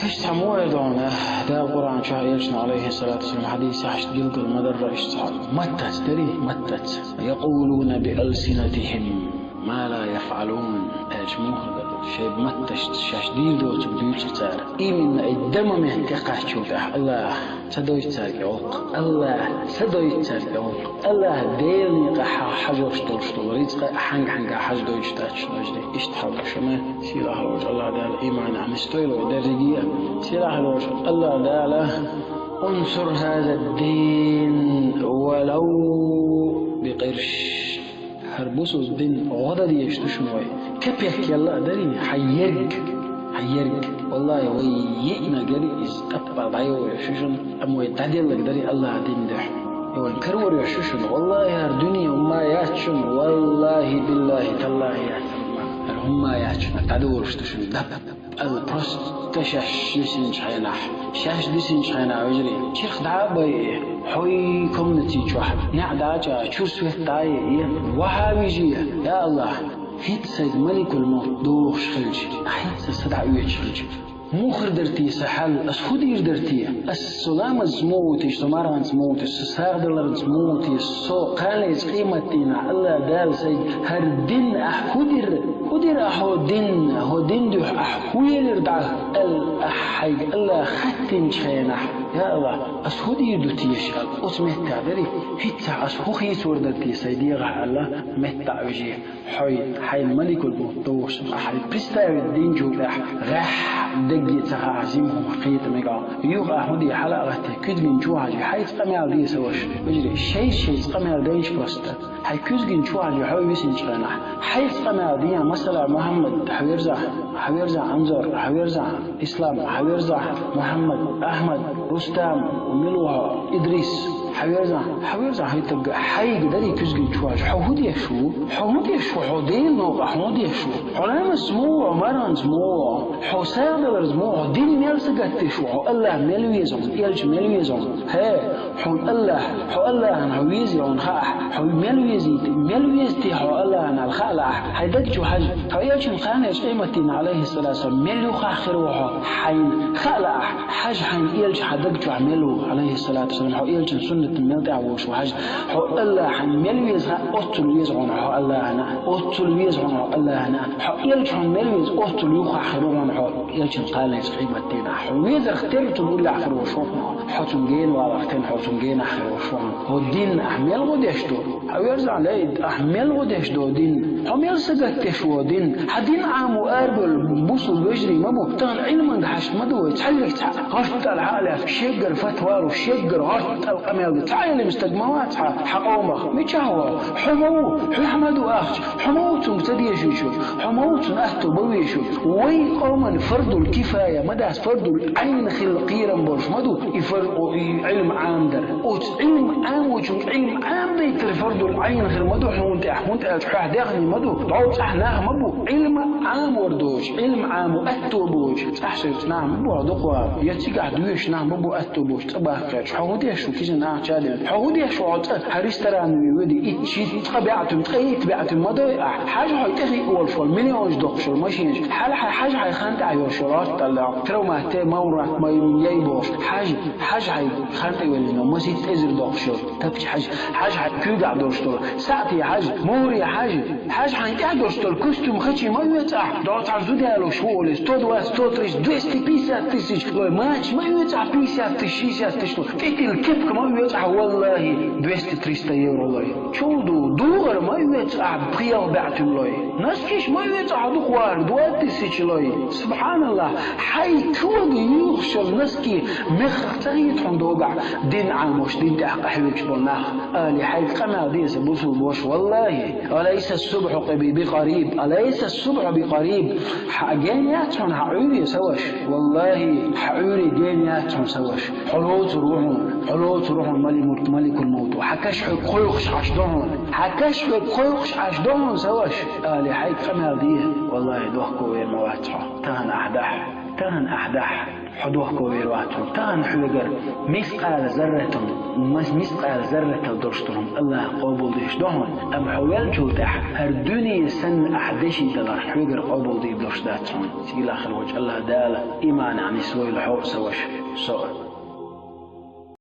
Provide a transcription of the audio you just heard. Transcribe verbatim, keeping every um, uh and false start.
Иштта хӀама вай догӀна, Дала Къуръан чохь, элчан, алейхиссалату вассалам, хьадисехь иштта билгал ма-дарра, иштта цхьа маттаца дарий, маттаца. «يقولون بألسنتهم ما لا يفعلون», аьлча муха дара, шайн матташца шаьш дийр доцург дуьйцу цара. Именно и дан момент тӀекхаччул тӀаьхьа Аллах ца дойту цаьрга гӀуллакх. Аллах ца дойту цаьрга гӀуллакх. Аллах Делан некъа хьа-, хьажош долуш долу рицкъа хьанга-хьанга хьажа дойтуш дац шуна, вежарий. Иштта хьал ду шуна. Сийлахь волчу Аллах Дала иманехь нисдойла вай дерриге а. Сийлахь волчу Аллах Дала: «انصر هذا الدين ولو بقرش». ХӀара бусулба дин гӀо дан дезаш ду шуна вай. Капек елла а дарий, хьан ерг, хьан ерг. Валлахи, вай йиънарг ярий иза тӀаппа дӀайолош ю шуна, амма вай дӀаделларг дарий Аллах дин дуьхьа. И вайн карор ю шуна. Валлахи, хӀара дуьне хӀумма яц шуна. Валлахи, биллахи, таллахи яц. ХӀара хӀумма яц шуна. ДӀадолуш ду шуна. Дап. Ала просто шаьш дисинчу хьенахь. Шаьш дисинчу хьенахь, вежарий, чирх дӀа а байи, хьо и комнати чохь, неӀ дӀа а чӀа, чуьра свет дӀа а йи, вахьа вижи, я Аллах, хӀинца сайга маликул мовт дохуш хилча, ахь хӀинца са дӀа оьцуш хилча. Муха хир дара те сан хьал, ас хӀун дийр дара те? Ас со ламазца муха ву те, со марханца муха ву те, со сагӀа даларца муха ву те, со кхана лаьцна къематдийнахь Аллах Дала сайга хӀара дин ахь хӀун дира? ХӀун дира ахь хӀо дин? ХӀо дин дуьхьа ахь хӀун елира дӀа? Аьлла, ахь хьайга Аллах хаттинчу хенахь, я Аллах, ас хӀун дийр ду теша аьлла, оцу меттехь дарий, хӀинццехь ас хӀун хийцор дара те сайн дегӀахь аьлла, метта а вижий. Хьой, хьайн маликул мовт дохуш, ахь хьайн представить динчул тӀаьхьа гӀехь дегге ца хаахь, жима хӀума кхета мегал. Юха ахь хӀун де хьала а гӀатте, куьзгина чу хьажий, хьайца къамел де сан ваша. Вежарий, шайца-шайца къамел дайша просто. Хьайн куьзгина чу хьажий, хьо висинчу хенахь. Хьайца къамел де, масала, Мухьаммад, хьан верзахь, хьан верзахь Анзор, хьан верзахь Ислам, хьан верзахь Мухьаммад, Ахьмад, Рустам, мила ву хьо, Идрис, хьан верзахь, хьан верзахь хӀай таг, хьайга дарий куьзгина чу хьажа. Хьо хӀун деш ву? Хьо хӀун деш ву? Хьо Делан новкъа хьо хӀун деш ву? Хьо ламазца муха ву, марханца муха ву? Хьо сагӀа даларца муха ву? Хьо дин мел сагатдеш ву? Хьо Аллах мел веза хьуна, элча мел веза хьуна? ХӀе, хьуна Аллах, хьо Аллахьна хьо везий хьуна хаахь, хьо мел везийта, мел веза те хьо Аллахьна аьлла хаа лаахь, хьайн даг чу хьажа. Хьо элчан кхана лаьцна къематдийнахь, алейхиссалату вассалам, мел юха хир ву хьо, хьайна хаа лаахь, хьажа хьайн элча хьан даг чохь мел ву, алейхиссалату вассалам, хьо элчан суннатна мел тӀаьхьа волуш ву хьажа. Хьо Аллахьна мел веза хаахь, оццул веза хьуна хьо Аллахьна, оццул веза хьуна хьо Аллахьна. Хьо элча хьуна мел веза, оццул юха хир ву хьуна хьо. Элчан кхана лаьцна къематдийнахь хьо везарх терра цунна уллехь хир волуш ву хьо. Хьо цунна гена валарх терра, хьо цунна генахь хир волуш ву хьо. ХӀо дин ахь мел гӀо деш ду? Хьан верзахь, лей, ахь мел гӀо деш ду дин? Хьо мел сагатдеш ву дин? Хьан дин Ӏамо арабевлла бусулба вежарий ма бу. Тахана Ӏилманга хьашт ма ду вай. Цхьаьллиг цхьаъ гӀорта тӀала хьа а лаьцна, шеггара фатва луш, шеггара гӀорта тӀала къамел ду. Цхьа а Ӏилма стаг ма вац хьан, хьан къомах. Мичахь ву? Хьо ма ву? Хьо хьан ма ду ахча? Хьо ма ву цунга ца дезуьйтуш? Хьо ма ву цунна атто бан везаш? Вай къоман фардул кифая ма дац, фардул Ӏайн хила кхерам болуш ма ду и фар-, о, и Ӏилма Ӏамдар. Оцу Ӏилма Ӏамочунга Ӏилма Ӏамадайтар фардул Ӏайн хир ма ду хьуна тӀехь, хӀунда аьлча хьох дехний ма ду, дӀо цӀахь нах ма бу, Ӏилма Ӏамор доцуш, Ӏилма Ӏамо атто боцуш, цӀахь шайца нах ма бу хьо дукха, я цигахь доьшуш нах ма бу атто боцуш, цӀа баккхарш. Хьо хӀун деш ву кхин нах чадина? Хьо хӀун деш ву хьо цӀа? Хьан ресторан ве веди, итт шийтта, ткъа беӀ туьма, ткъе итт беӀ туьма ма дой ахь. Хьажа хьо тӀехиъ волуш волу миллионаш доккхуш йолу машинаш. Хьала хьай, хьажа хьай хан тӀехь йолуш йолу гӀорта тӀалла. Травмат те, маврат ма яй бохуш. Хьажа, хьажа хьай хан тӀе веллина, масийтта эзар доккхуш йолу. Тапча хьажа, хьажа хьай куьйгахь долуш долу. Саьтий хьажа, мури хьажа. Хьажа хьайн тӀехь долуш долу костюм хачий ма оьцу ахь. ДогӀу цхьа зуда ялош ву олий, сто двадцать, сто тридцать, двести пятьдесят тысяч лой. Мача ма оьцу ахь пятьдесят тысяч, шестьдесят тысяч лой. ТӀетилла кепка ма оьцу ахь, валлахи, двести-триста евро лой. Чул ду, дугӀар ма оьцу ахь пхи-ялх беӀ туьма лой. Носкиш ма оьцу ахь дукха вар, два тысячи лой. Субханаллах, хьай чуьнга юьйхуш йолу носки мехах ца хета хьуна догахь, дин Ӏамош, дин тӀехь къахьоьгуш болу нах. Али, хьайга къамел де сан бусулба ваша, валлахи. أليس الصبح بقريب؟ أليس الصبح بقريب؟ Хьан гена яц хьуна хьан Ӏуьйре, сан ваша? Валлахи, хьан Ӏуьйре гена яц хьуна, сан ваша. Хьо лоцур ву хьуна, хьо лоцур ву хьуна мали-, маликул мовт. Хьан каш хьоьга кхойкхуш Ӏаш ду хьуна. Хьан каш хьоьга кхойкхуш Ӏаш ду хьуна, сан ваша. Али, хьайга къамел де, валлахи, дохко вер ма вац хьо. Тахана ахь дахь, тахана ахь дахь. Хьо дохко вер вац хьуна. Тахан хьоьгара мискъала зарратал, мас-, мискъала зарратал долуш долу хӀума Аллаха къобалдеш ду хьуна, амма хьо веллачул тӀаьхьа хӀара дуьне санна ахь деши даларх хьоьгара къобалдийр долуш дац хьуна. Сийлахь хир волчу Аллаха Дала иманехь нисвойла хьо а, сан ваша, со а.